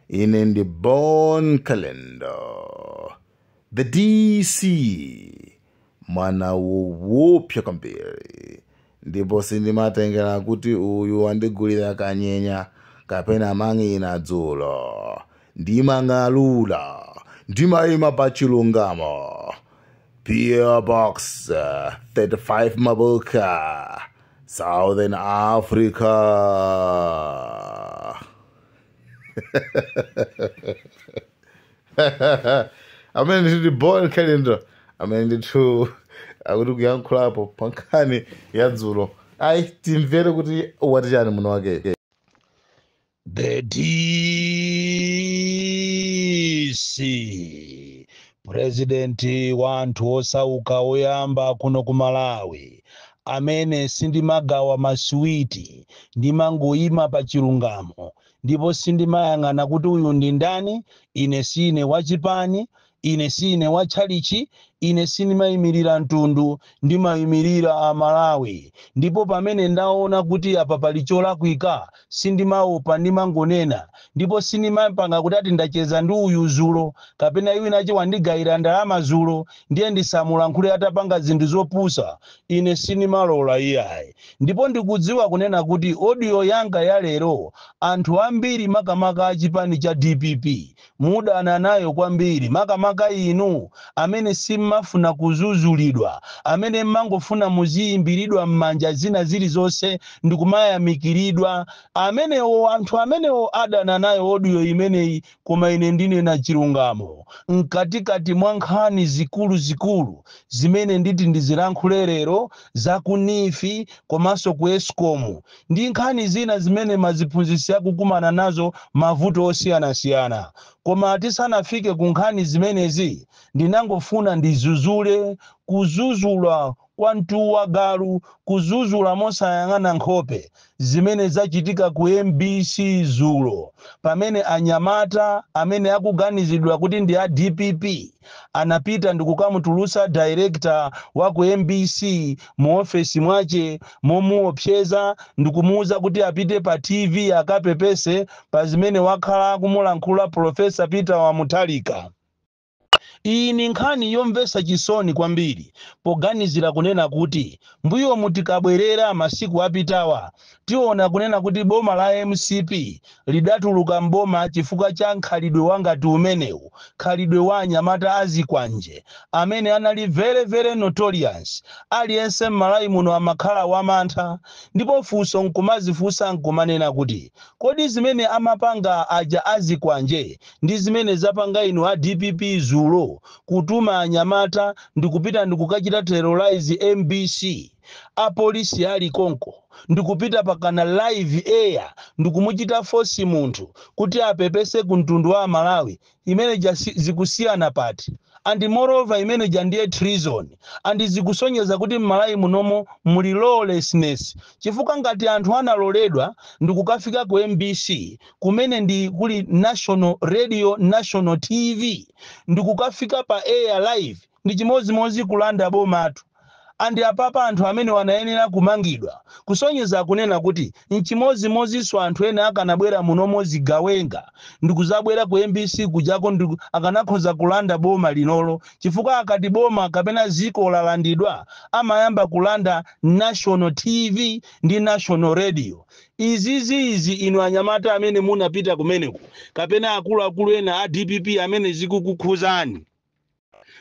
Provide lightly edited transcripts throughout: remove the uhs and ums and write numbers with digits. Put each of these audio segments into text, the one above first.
Ine ndi Bon Kalindo, the DC, mwana woopsa kwambiri, ndipo sindimatengera kuti uyu wandigulira kanyenya kapena mang'ina dzulo. Ndimang'alula, ndimayima pa chilungamo. P.O. Box 35 Mabuka, Southern Africa. Amene nditi Bon Kalindo, amene ndithu akuti kuyankhulapo pa nkhani ya dzulo. Ayi, timvere kuti wati chani muno wake. The DC, President wa anthu osauka oyamba kuno ku Malawi, amene sindimagawa masuwiti, ndimangoyima pa chilungamo, ndipo sindimayang'ana kuti uyu ndi ndani. Ine sine wachipani, ine sine watchalichi, ine sindimayimirira mtundu, ndimayimirira Amalawi. Ndipo pamene ndaona kuti apa pali cholakwika, sindimaopa, ndimangonena. Ndipo sindimapanga kuti ati ndacheza ndi uyu zulo kapena winache wandigayira ndalama zulo, ndiye ndisamulankhule atapanga zinthu zopusa. Ine sindimalola iyayi. Ndipo ndikudziwa kunena kuti audio yanga ya lero anthu ambiri, makamaka achipani cha DPP, mudana nayo kwambiri, makamaka inu amene simmafuna kuzuzulidwa, amene mmangofuna muziyimbiridwa m'manja zina zilizonse ndikumayamikiridwa. Amenewo, anthu amenewo adana nayo audio imeneyi, koma ine ndinena chilungamo. Mkatikati mwa nkhani zikuluzikulu zimene nditi ndizilankhule lero, za ku NEEF komanso ku ESCOM ndi nkhani zina zimene maziphunzitsi akukumana nazo mavuto osiyanasiyana. Koma tisanafike ku nkhani zimenezi, ndinangofuna ndizuzule kuzuzula kwa mtuwa galu, kuzuzula mosayang'ana nkhope, zimene zachitika ku MBC zulo, pamene anyamata amene akuganizidwa kuti ndi a DPP anapita ndikukamutulutsa director wa ku MBC mu ofesi mwache momuopseza ndikumuwuza kuti apite pa TV akapepese pa zimene wakhala akumulankhula Professor Peter Wamutharika. Iyi ni nkhani yomvetsa chisoni kwambiri, poganizira kunena kuti mbuyomu tikabwerera masiku apitawa, tiona kunena kuti boma la MCP lidatuluka mboma chifukwa cha nkhalidwe wangati umenewu, khalidwe wa anyamata azikwanje amene anali very very notorious. Aliyense m'Malawi muno amakhala wamantha. Ndipo funso nkumazifunsa nkumanena kuti, kodi zimene amapanga aja azikwanje ndi zimene zapanga inu a DPP zulo, kutuma anyamata ndikupita ndikukachita terrorize MBC, apolisi ali konko, ndikupita pakana live air ndikumuchita force munthu kuti apepese ku mtundu wa Malawi, imene zikusiyana pati? And moreover, imene ja ndiye treason, and zikusonyeza kuti m'Malawi munomo muli lawlessness, chifukwa ngati anthu analoledwa ndikukafika ku MBC, kumene ndi kuli national radio, national TV, ndikukafika pa air live, ndi chimodzimodzi kulanda bomatu. And apapa anthu amene wanayenera kumangidwa, kusonyeza kunena kuti nchimodzimodzinso anthu ena akanabwera munomo zigawenga ndikuzabwera ku MBC kujako, akanakhoza kulanda boma linolo, chifukwa akati boma kapena ziko lalandidwa, amayamba kulanda national TV ndi national radio. Izizi inu anyamata amene munapita kumeneko kapena akuluakulu ena a DPP amene zikukukhuzani,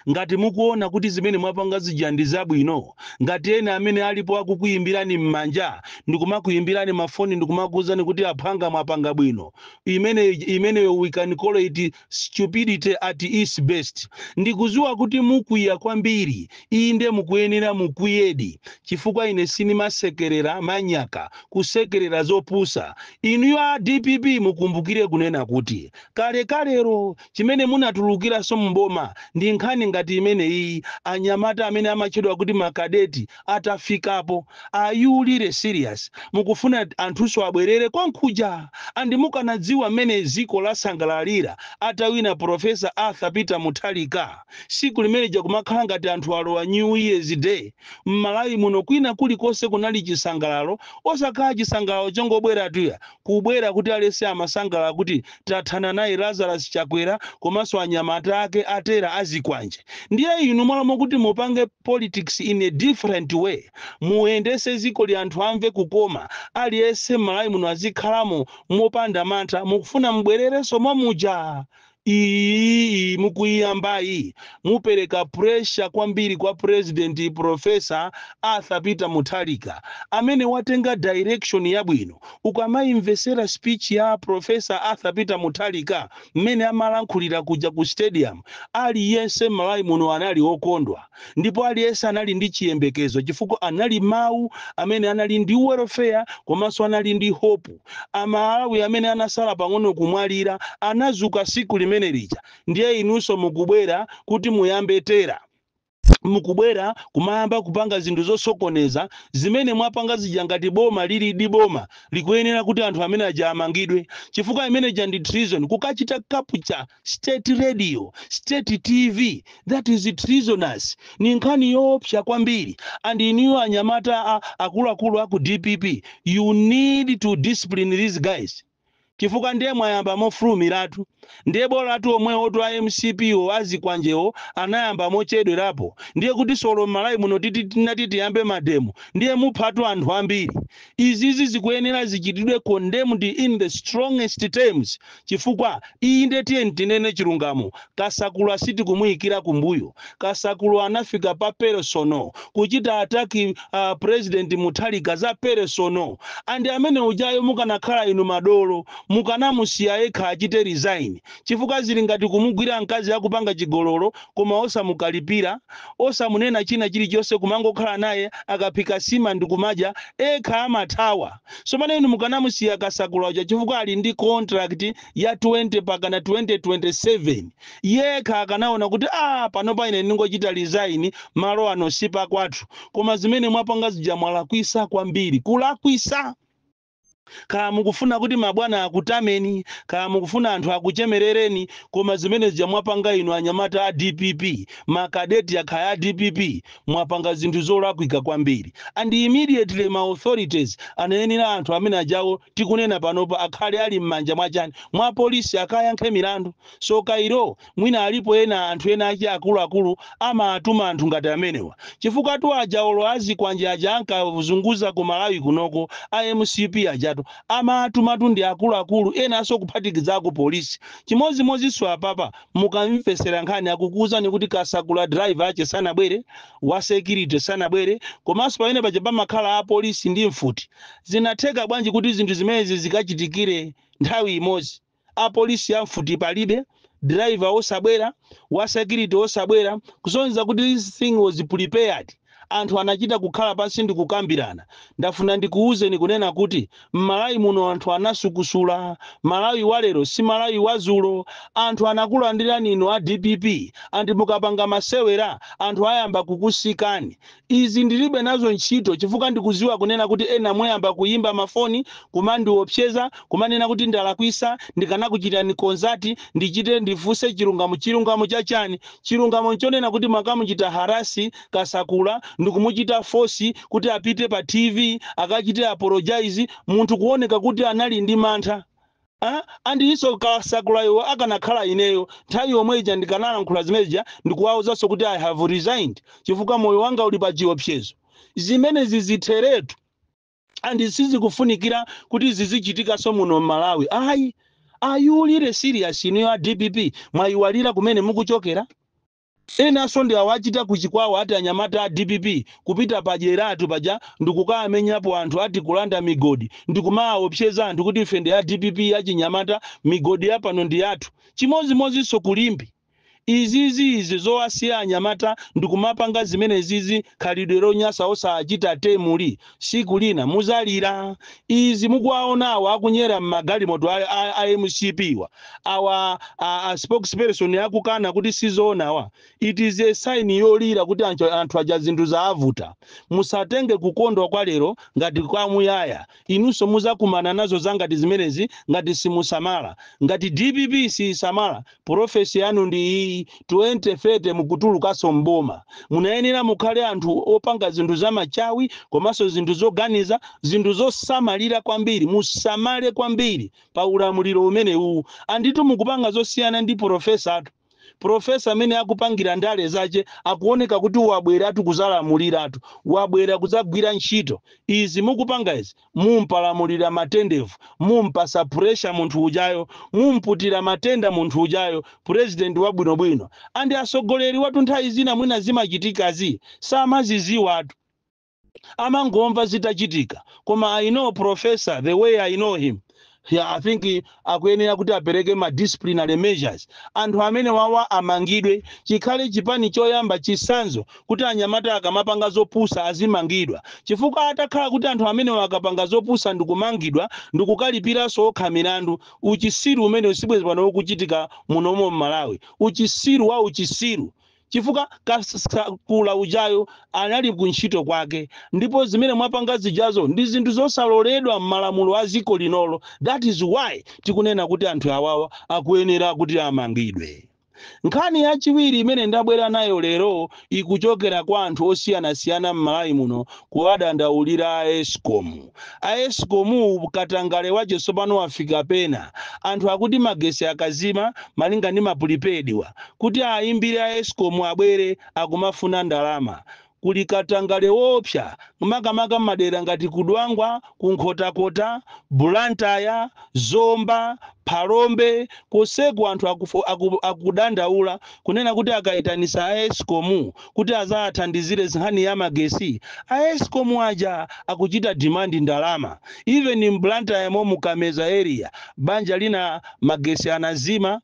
ngati mukuona kuti zimene mwapanga zija ndi zabwino, ngati ena amene alipo akukuyimbirani m'manja ndikumakuyimbirani mafoni ndikumakuwuzani kuti aphwanga mwapanga bwino, imeneyo we can call it stupidity at its best. Ndikuziwa kuti mukwiya kwambiri. Inde, mukuyenera mukwiyedi, chifukwa ine sinimasekerera manyaka, kusekerera zopusa. Inuyo a DPP, mukumbukire kunena kuti kalekalero chimene munatulukiranso mboma ndi nkhani. Ngati imene iyi, anyamata amene amatchedwa kuti makadeti atafikapo, are you really serious? Mukufuna anthunso abwerere kwankhuja? And mukanadziwa mmene ziko lasangalalira atawina Professor Arthur Peter Mutharika, siku limeneja kumakhala ngati anthu alowa New Year's Day m'Malawi muno. Kwina kulikonse kunali chisangalalo, osakhala chisangalalo chongobwera tuya, kubwera kuti alese amasangalala kuti tathana naye Lazarus Chakwera komanso anyamata ake atera azikwanje. Ndiye inu mwalamo kuti mupange politics in a different way, muyendese ziko li, anthu amve kukoma, aliyense m'Malawi muno azikhalamo mopanda mantha, mukufuna mubwererenso momuja? Iyi mukuyiyambayi mupereka pressure kwambiri kwa President Professor Arthur Peter Mutharika amene watenga direction yabwino. Ukamayimvesera speech ya Professor Arthur Peter Mutharika mmene amalankhulira kuja ku stadium, aliyense m'Malawi muno anali okondwa ndipo aliyense anali ndi chiyembekezo, chifukwa anali mawu amene anali ndi welfare komanso anali ndi hope. Amalawi amene anasala pang'ono kumwalira anazuka siku limene lija. Ndiye inunso mukubwera kuti muyambe tera, mukubwera kumayamba kupanga zinthu zosokoneza zimene mwapanga zija. Ngati boma lili di boma likuyenera kuti anthu amene aja amangidwe, chifukwa imene ndi treason. Kukachita capture state radio, state TV, that is treasonous, ni nkhani yoopsa kwambiri. And inuyo anyamata akuluakulu aku DPP, you need to discipline these guys, chifukwa ndiye mwayamba mofulumiratu. Ndiye bolatu omwewo tu a MCP wo azikwanjewo anayamba mochedwerapo. Ndiye kuti solo m'Malawi muno titi tinati tiyambe mademo, ndiye muphatu anthu ambiri. Izizi zikuyenera zichitidwe condemned in the strongest terms, chifukwa iyi ndiye, tiye tinene chilungamo, Kasakulu sitikumuyikira kumbuyo. Kasakulu anafika pa personal kuchita attack President Mutharika za personal, and amene ujayo mukanakhala inu madolo mukanamusiya yekha achite resign, chifukwa zili ngati kumugwira mkazi akupanga chigololo koma osamukalipira, osamunena china chilichonse, kumangokhala naye, akaphika sima ndikumadya, ekha amathawa. So pano inu mukanamusiya Kasakula uja, chifukwa ali ndi contract ya 20 pakana 2027, yekha akanaona kuti ah, panopa ine ndingochita resign, malo ano sipakwathu. Koma zimene mwapanga zija mwalakwisa kwambiri, kulakwisa. Kaya mukufuna kuti mabwana akutameni, kaya mukufuna anthu akuchemerereni, koma zimene zija mwapanga inu anyamata a DPP, makadeti akhaya a DPP, mwapanga zinthu zolakwika kwambiri. And immediately ma authorities anayenera anthu amene ajawo tikunena panopa akhale ali m'manja mwachani, mwa polisi, akayankhe milandu. So kairo mwina alipo ena anthu ena achi akuluakulu amatuma anthu ngati amenewa, chifukwa tu aja olo azikwanje aja ankazunguza ku Malawi kunoko a MCP ajatu amatumatu ndi akuluakulu enanso kuphatikizako polisi. Chimodzimodzinso apapa mukamvesera nkhani akukuwuzani kuti Kasakula driver ache sanabwere, wa security sanabwere, komanso pamene paja pamakhala apolisi ndi mfuti. Zinatheka bwanji kuti zinthu zimenezi zikachitikire nthawi imodzi? Apolisi amfuti palibe, driver osabwera, wa security osabwera, kusonyeza kuti this thing was prepared. Anthu anachita kukhala pansi ndi kukambirana. Ndafuna ndikuwuzeni kunena kuti m'Malawi muno anthu anasukusula. Malawi walero si Malawi wazulo. Anthu anakulandirani inu a DPP, anthu mukapanga masewera anthu ayamba kukusikani. Izi ndilibe nazo ntchito, chifukwa ndikuziwa kunena kuti ena muyamba kuyimba mafoni kumandiopseza, kumanena kuti ndalakwisa, ndikanakuchitani consult, ndichite ndifunse chilungamo. Chilungamo chachani? Chilungamo nchonena kuti makamuchita harass Kasakula ndikumuchita force kuti apite pa TV akachite apologize, munthu kuoneka kuti anali ndi mantha. Ah, andiyinso Kasakulayo akanakhala ineyo, nthawi yomwe ija ndikanalankhula zimenezija ndikuwawuzanso kuti I have resigned, chifukwa moyo wanga uli pa chiopsezo. Zimenezi zitheretu and sizikufunikira kuti zizichitikanso muno m'Malawi, ayi. Are you really serious inuyo a DPP? Mwayiwalira kumene mukuchokera? Enanso ndi awachita kuchikwawa, ati anyamata a DPP kupita padyeratu paja ndikukamenyapo anthu, ati kulanda migodi, ndikumaopseza anthu kuti ife ndi a DPP achinyamata, migodi yapano ndi yathu. Chimodzimodzinso kulimbi. Izizi, izi zowasiya anyamata ndikumapanga zimene zizi, khalidwe lonyasa, osachita temuli, siku lina muzalira. Izi mukuwaonawo akunyera mmagalimoto a MCP wa awa, a spokesperson akukana kuti sizoonawa, it is a sign yolira kuti anthu aja zinthu zaavuta. Musatenge kukondwa kwa lero ngati kwamuyaya. Inunso muzakumana nazo zangati zimenezi ngati simusamala. Ngati DPP sisamala, prophecy yanu ndi iyi: 2030 mukutulukanso mboma. Munayenera mukhale anthu opanga zinthu zamachawi komanso zinthu zoganiza, zinthu zosamalira kwambiri. Musamale kwambiri pa ulamuliro umenewu. Anditu mukupanga zosiyana ndi professor atu. Professor amene akupangira ndale zace akuoneka kuti wabweratu kuzalamuliratu, wabwera kudzagwira ntchito. Izi mukupanga izi, mumpalamulira matendevu, mumpasa pressure munthu ujayo, mumputira matenda munthu ujayo, president wabwinobwino. Andi asogoleri watu nthawi zina mwina zimachitikazi samaziziwatu, amangomva zitachitika. Koma I know professor the way I know him, yeah, I think akuyenera kuti apereke ma disciplinary measures. Anthu amene wawa amangidwe, chikhale chipani choyamba chisanzo kuti anyamata akamapanga zopusa azimangidwa, chifukwa atakhala kuti anthu amene akapanga zopusa ndikumangidwa ndikukalipiranso okha milandu, uchisiru umene usibwezi pano ukuchitika munomo mMalawi, uchisiru wa uchisiru, chifukwa Kasakula ujayo anali kuntchito kwake, ndipo zimene mwapanga zijazo ndi zinthu zosaloledwa m'malamulo a dziko linolo. That is why tikunena kuti anthu awawa akuyenera kuti amangidwe. Nkhani yachiwiri imene ndabwera nayo lero ikuchokera kwa anthu osiyanasiyana m'Malawi muno, kuwadandaulira a ESCOM. A ESCOM, katangale wache tsopano wafika pena. Anthu akuti magesi akazima, malinga ndi ma prepaid wa, kuti ayimbire a ESCOM abwere, akumafuna ndalama. Kuli katangale wopsa, makamaka madera ngati Kudwangwa, Kunkhotakota, Bulantaya, Zomba, Phalombe. Koseku anthu akudandaula kunena kuti akayitanisa a ESCOM kuti azathandizire nkhani ya magesi, a ESCOM aja akuchita demand ndalama. Even mBlantaya mo, Kameza area, banja lina magesi anazima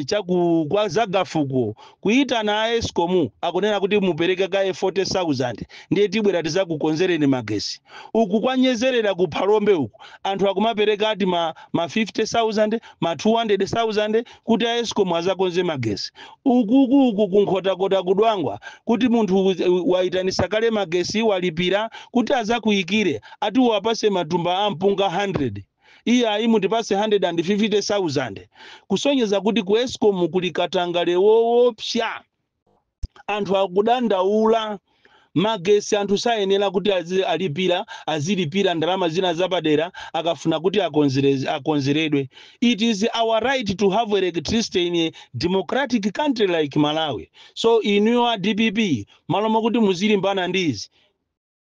chaku kwa Zagafuko, kuyitana a ESCOM, akunena kuti mupereke kaye 40,000 ndiye tibwera tizakukonzereni magesi. Uku kwanyezerera ku Phalombe uku, anthu akumapereka ati ma 50,000, ma 200,000 kuti a ESCOM azakonze magesi. Ukuku uku Kunkhotakota, Kudwangwa, kuti munthu wayitanisa kale magesi, walipira, kuti azakuyikire, ati uwapase matumba a mpunga 100, iye ayi, mutipase 150,000. Kusonyeza kuti ku ESCOM kuli katangale woopsa. Anthu akudandaula magesi, anthu sayenera kuti alipira, azilipira ndalama zina zapadera akafuna kuti akonzeredwe. It is our right to have electricity in a democratic country like Malawi. So inuyo a DPP, malo mokuti muzilimbana ndi izi,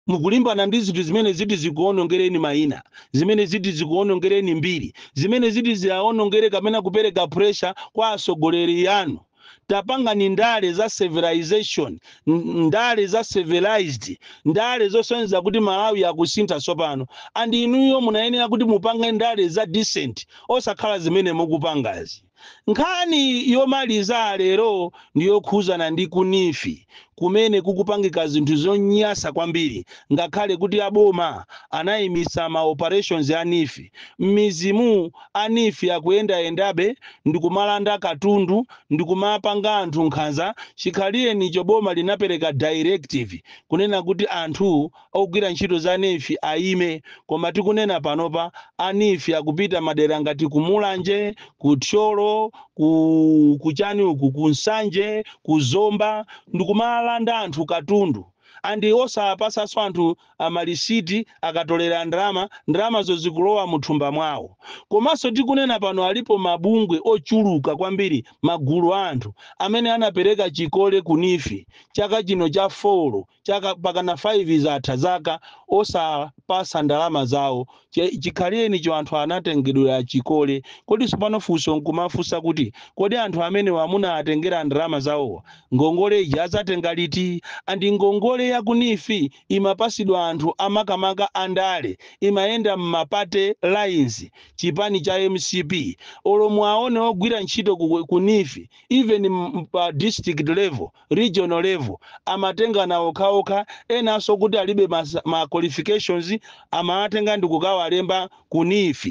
mukulimbana ndi zinthu zimene ziti zikuonongereni mayina, zimene ziti zikuonongereni mbiri, zimene ziti ziaonongere kapena kupereka pressure kwa atsogoleri anu. Tapangani ndale za civilization, ndale za civilized, ndale zosonyeza kuti Malawi akusintha tsopano. And inuyo munayenera kuti mupange ndale za decent, osakhala zimene mukupangazi. Nkhani yomaliza lero ndiyokhuzana ndi ku NEEF, kumene kukupangika zinthu zonyasa kwambiri. Ngakhale kuti aboma anayimisa ma operations a NEEF, m'mizimu a NEEF akuyendayendabe ndikumalanda katundu, ndikumapanga anthu nkhanza. Chikhalirenicho boma linapereka directive kunena kuti anthu ogwira ntchito za NEEF ayime, koma tikunena panopa a NEEF akupita madera ngati kuMulanje, kuThyolo, ku kuchani uku, kuNsanje, kuZomba, ndikumalanda anthu katundu andi osapasanso anthu amalisiti. Akatolera ndalama, ndalamazo zikulowa muthumba mwawo. Komanso tikunena pano alipo mabungwe ochuluka kwambiri, magulu a anthu amene anapereka chikole ku NEEF chaka chino cha 4, chaka pakana 5 zatha zaka osapasa ndalama zawo. Chifukwa chonena kuti NEEF ikuchita Chikhalirenicho anthu anatengedwera chikole. Kodi tsopano funso nkumafunsa kuti, kodi anthu amene wamuna atengera ndalama zawowa, ngongole ija azatenga liti? And ngongole ya ku NEEF imapasidwa anthu amakamaka andale, imayenda mma party lines, chipani cha MCP. Olo mwaone ogwira ntchito ku NEEF, even pa district level, regional level, amatengana okhaokha. Enanso kuti alibe ma qualifications, amawatenga ndi kukawalemba ku NEEF.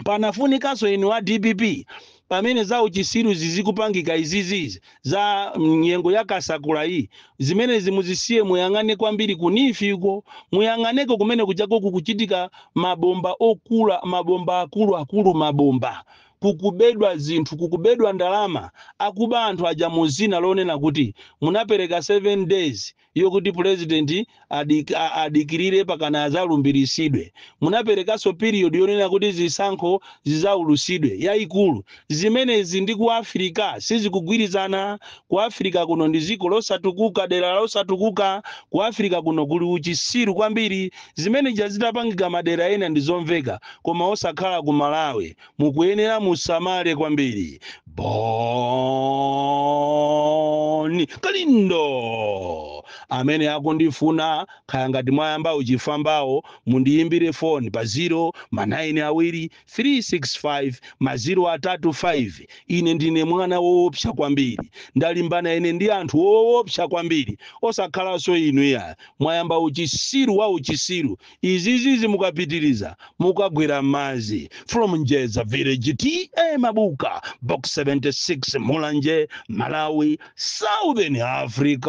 Panafunikanso inu a DPP, pamene za uchisiru zizikupangika izizizi za nyengo ya kasakula iyi, zimenezi muzisiye, muyang'ane kwambiri ku NEEF iko, muyang'aneko kumene kuchako kukuchitika mabomba okula, mabomba akuluakulu, mabomba, kukubedwa zinthu, kukubedwa ndalama, akuba anthu aja muzina lonena kuti munapereka 7 days yokuti president adikirire pakana azalumbiritsidwe. Munaperekanso period yonena kuti zisankho zizaulusidwe yayikulu. Zimenezi ndi ku Africa sizikugwirizana. Ku Africa kuno ndi dziko losatukuka, dera losatukuka. Ku Africa kuno kuli uchisiru kwambiri. Zimene zitapangika madera ena ndi zomveka, koma osakhala ku Malawi. Mukuyenera musamale kwambiri. Bon Kalindo amene akundifuna, khaya ngati mwayamba uchifambawo, mundiyimbire foni pa 0 ma 9 awiri 365 ma 0 atatu 5. Ine ndine mwana woopsa kwambiri, ndalimbana ine ndi anthu woopsa kwambiri, osakhalanso inu ya mwayamba uchisiru wa uchisiru. Izizizi mukapitiriza mukagwera m'madzi. From Njeza Village, T/A Mabuka, Box 76, Mulanje, Malawi, Southern Africa.